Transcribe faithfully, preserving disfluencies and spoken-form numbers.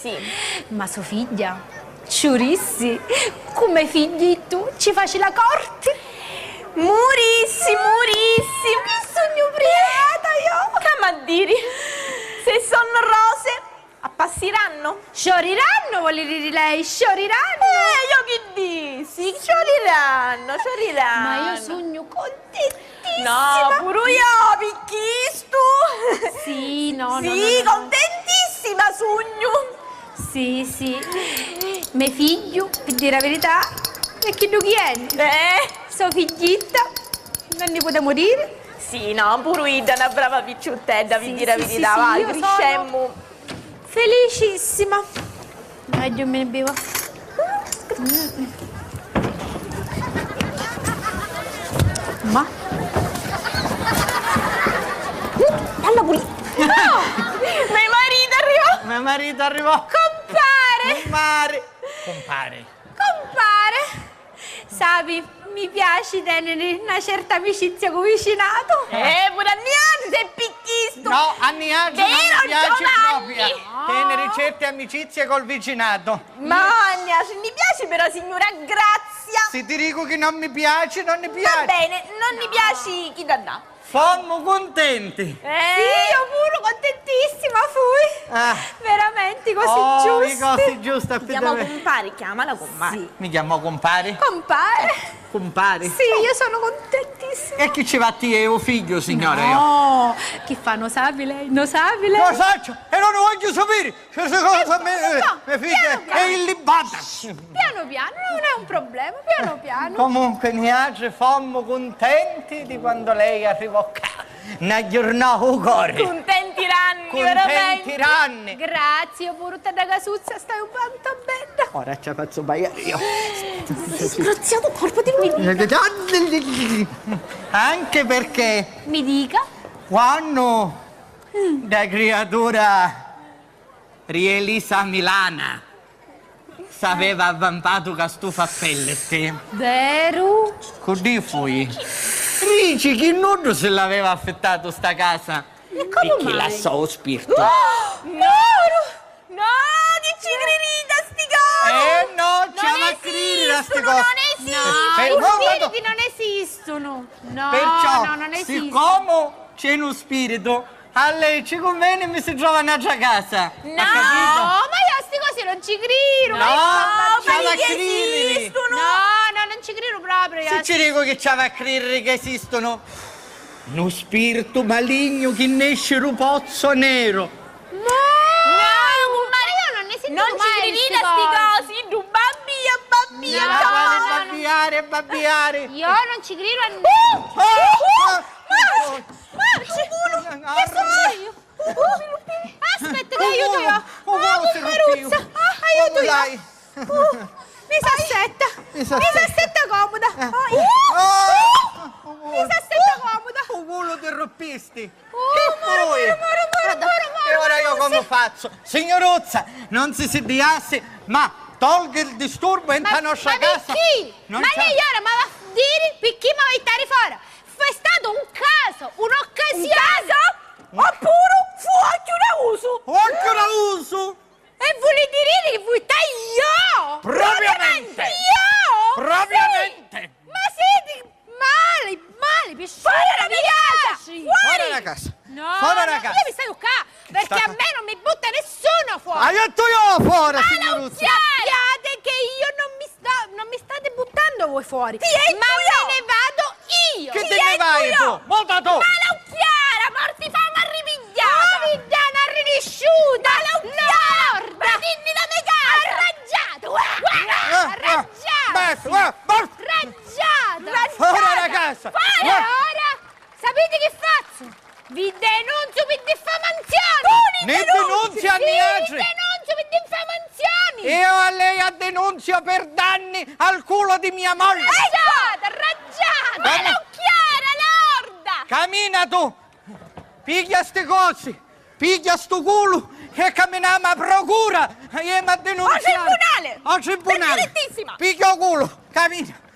Sì. Ma so figghia ci vurissi, cu me figghitu ci faci la corti. Murissi, murissi, chi sugnu priata io! C'amu a diri? Se sonnu rose, appassirannu? Sciorirannu, voli diri lei, sciorirannu! Eh, io chi dissi? Sciorirannu, sciorirannu! Ma io sugnu contentissima! No, puru io, pi chistu! Sì, no, no, sì, no, no, no. Contentissima sugnu! Sì, sì. Me figghiu, pi diri a virità, è chiddu chi è. Eh? So figghitta, non ni putemu diri. Sì, no, puru idda è na brava picciuttedda, pi diri a virità, va, criscemu. Felicissima. Megghiu mi ne biva. Ma? Alla puli-, no! Me maritu arrivò! Me maritu arrivò! Compare! Compare! Compare! Compare! Sapi, mi piaci teniri na certa amicizia cu vicinato. Eh, puru a niatri, se pi chistu. No, a niatri non mi piaci proprio teniri certi amicizie col vicinato. Ma a niatri ni piaci però, signura Grazia. Si ti dicu chi non mi piaci, non mi piaci. Va bene, non ni piaci chi dannà. Fommu cuntenti! Eh? Sì, io puru, contentissima fui! Ah. Veramenti, cosi giusti! Oh, i cosi giusti, affidamenti. Mi chiamò cumpari, chiamala cumpari. Sì. Mi chiamò cumpari? Compare! Cumpari? Sì, io sono contentissima! E chi ci va a tia e u figghiu, signora, io? No! Chi fa, no sapi lei? No sapi lei? Lo saccio! E non lo voglio sapere! Certi cosi a me, eh, me figghia è illibata. Piano piano, non è un problema, piano piano. Comunque, niatri fommu cuntenti di quando lei arrivò ccà. N'agghirnò u cori. Cuntenti ranni, veramenti. Cuntenti ranni. Grazie, puru tia da casuzza, stai un quantu bedda. Ora ci la fazzu baiari io. Disgraziato corpo di merda. Anche perché... Mi dica. Quannu da criatura Rielisa Milana s'aveva avvampatu ca stufa a pellet. Veru? Cu ddi fui? Rici chi nuddu si l'aveva affittatu sta casa. E comu mai? Picchì lassò u spirtu. Oh! No! No! Chi ci cririti a sti cosi? Eh no, ci havi a cririri a sti cosi. Non esistono, non esistono. U spiriti non esistono. No, no, non esistono. Perciò, siccomu c'è nu spiritu, a lei ci cunveni e mi si trova n'atra casa. No, ma io a sti cosi non ci criru. No, ci havi a cririri. No, no, non ci criru proprio io. Si ci dicu chi ci havi a cririri chi esistono, nu spirtu malignu chi nesci ru pozzo nero. No, cumpari, io non ne sento mai sti cosi. Non ci criditi a sti cosi, iddu babbia, babbia. No, no, no, no. Babbiari, babbiari. Io non ci criru a niente. Oh, oh, oh. Marci! Marci! Che succede? Aspetta, ti aiuto io! Oh, cumparuzza! Ah, aiuto io! Uh, mi s'assetta! Mi s'assetta comoda! Oh, mi s'assetta comoda! U culu ti ruppisti! Che fui? E ora io comu fazzu? Signuruzza, non si siddiassi, ma tolga il disturbo in sta nostra casa! Ma picchì? Ma io ora m'havi a diri picchì m'havi a ittari fora? Fu statu un casu, un'occasioni! Un casu? Oppuru fu occhiu rausu! Occhiu rausu! E vuliti diri chi fui stata io? Propriamenti! Io? Propriamenti! Sì! Ma siti mali, mali, pi... Fora da casa! Fora! Fora da casa! No, fora da casa! Io mi staiu ccà, perché a me non mi butta nessuno fuori! Hai detto io fora, signuruzza! Sappiate che io non mi sto, non mi state buttando voi fuori! Ma me ne vado io! Chi ti ne vai tu? Vota tu! Ma la Chiara, morti fama ripigliata! Aviddana rinisciuta! Ma la Chiara! Lorda! Dinni la me cara! Arraggiata! Eh, eh, arraggiata! Basta, eh, basta! Arraggiata! Fora da casa! Fora! Ora sapete che faccio? Vi denunzio per diffamazione! Ni denunzia a niatri! Vi denunzio per diffamazione! Io a lei a denunzio per danni al culo di mia moglie! Raggiata, raggiata! Ma non chiara, lorda! Camina tu! Pigghia sti cosi! Pigghia stu culu e caminamu a procura! Jemu a denunziari! O tribunale! O tribunale! Pigghia u culu! Camina!